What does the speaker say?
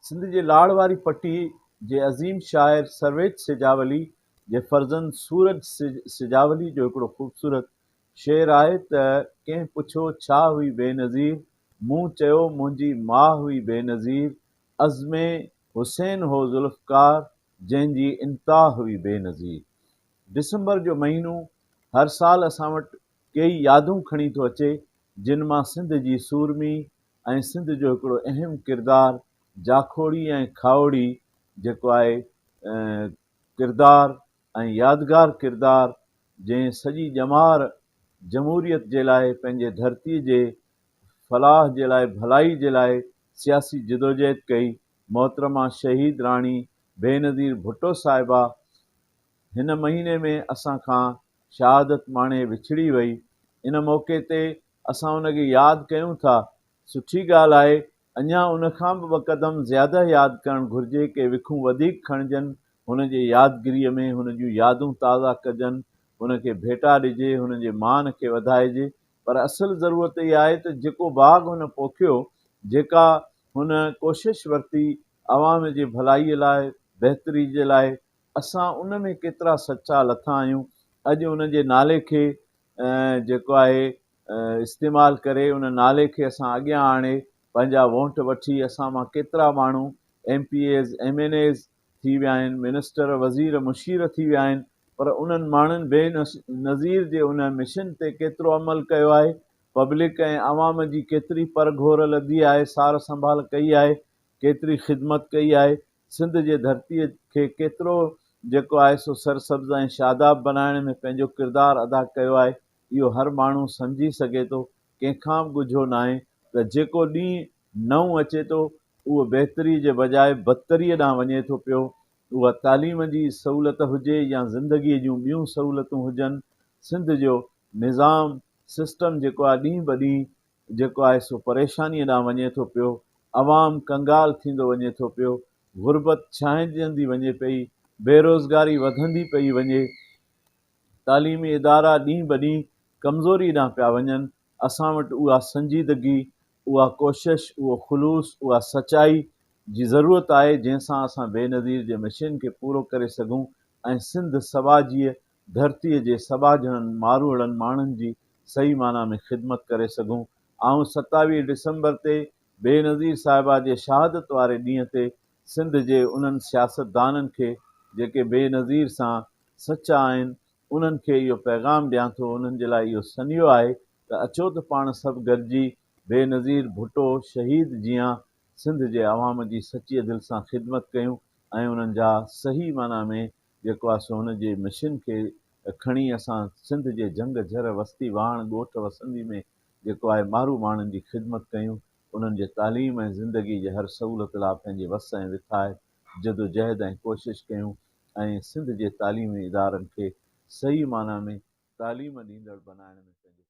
سنڌ جي لاڙ واري پٽي جي عظيم شاعر سرويچ سجاولي جي فرزند سورج سجاولي جو هڪڙو خوبصورت شعر آهي ته ڪنهن پڇيو ڇا هئي بينظير، مون چيو منهنجي ماء هئي بينظير، عزم حسين هو ذوالفقار، جنهن جي انتها هئي بينظير. ڊسمبر جو مهينو هر سال اسان وٽ ڪيئي يادون کڻي ٿو اچي، جن مان سنڌ جي سورمي ۽ سنڌ جو هڪڙو اهم ڪردار جاکوڙي ۽ کاهوڙي جيڪو آهي ڪردار ۽ يادگار ڪردار جنهن سڄي ڄمار جمهوريت جي لاء پنهنجي ڌرتي جي فلاح جي لاء ڀلائي جي لاء سياسي جدوجهد ڪئي محترمه شهيد راڻي بينظير ڀٽو صاحبه هن مهيني ۾ اسان کان شهادت ماڻي وڇڙي وئي. ان موقعي تي اسان ان کي ياد ڪيون ٿا. سٺي ڳالهه آهي، اڃا ان کان به ٻه قدم زياده ياد ڪرڻ گهرجي، ڪي وکون وڌيڪ کڻجن، هن جي يادگيريء ۾ هن جون يادون تازا ڪجن، هن کي ڀيٽا ڏجي، هن جي مان کي وڌائجي. پر اصل ضرورت اها آهي ته جيڪو باغ هن پوکيو، جيڪا هن ڪوشش ورتي عوام جي ڀلائيء لاء، بهتري جي لاء، اسان ان ۾ ڪيترا سچا لٿا آهيون، اڄ ان جي نالي کي جيڪو آهي استعمال ڪري ان نالي کي اسان اڳيان آڻي پنهنجا وونٽ وٺي اسان مان ڪيترا ماڻهو M P As M N As ٿي ويا آهن منسٽر وزير مشير ٿي ويا آهن پر انهن ماڻهن بي نظير جي ان مشن تي ڪيترو عمل ڪيو آهي پبلڪ ۽ عوام جي ڪيتري پرگهور لڌي آهي سار سنڀال ڪئي آهي ڪيتري خدمت ڪئي آهي سنڌ جي ڌرتيء کي ڪيترو جيڪو آهي سو سرسبز ۽ شاداب بنائڻ ۾ پنهنجو ڪردار ادا ڪيو آهي، اهو هر ماڻهو سمجهي سگهي ٿو، ڪنهن کان به ڳجهو ناهي ته جيڪو ڏينهن نئون اچي ٿو، اهو بهتريء جي بجاء بدتريء ڏانهن وڃي ٿو پيو، اها تعليم جي سهولت هجي يا زندگيء جون ٻيون سهولتون هجن، سنڌ جو نظام، سسٽم، جيڪو آهي ڏينهن به ڏينهن جيڪو آهي سو پريشانيء ڏانهن وڃي ٿو پيو، عوام ڪنگال ٿيندو وڃي ٿو پيو، غربت ڇانئجندي وڃي پئي، بيروزگاري وڌندي پئي وڃي، تعليمي ادارا ڏينهن به ڏينهن ڪمزوري ڏانهن پيا وڃن، اسان وٽ اها سنجيدگي، اها ڪوشش، اهو خلوص، اها سچائي جي ضرورت آهي، جنهن سان اسان بينظير جي مشن کي پورو ڪري سگهون ۽ سنڌ سٻاجهيء ڌرتيء جي سٻاجهڙن ماروئڙن ماڻهن جي صحيح معنيٰ ۾ خدمت ڪري سگهون. آئون 27 ڊسمبر تي بينظير صاحبه جي شهادت واري ڏينهن تي سنڌ جي انهن سياستدانن کي جيڪي بينظير سان سچا آهن انهن کي اهو پيغام ڏيان ٿو انهن جي لاء اهو سنيهو آهي ته اچو ته پاڻ سڀ گڏجي بينظير ڀٽو شهيد جيان سنڌ جي عوام جي سچيء دل سان خدمت ڪيون ۽ انهن جا صحيح معنيٰ ۾ جيڪو آهي سو هن جي مشن کي کڻي اسان سنڌ جي جهنگ جهر وستي واهڻ ڳوٺ وسندي ۾ جيڪو آهي مارو ماڻهن جي خدمت ڪيون انهن جي تعليم ۽ زندگي جي هر سهولت لاء پنهنجي وس ۽ وٿاء جدوجهد ۽ ڪوشش ڪيون ۽ سنڌ جي تعليمي ادارن کي صحيح معنيٰ ۾ تعليم ڏيندڙ بنائڻ ۾ پنهنجو.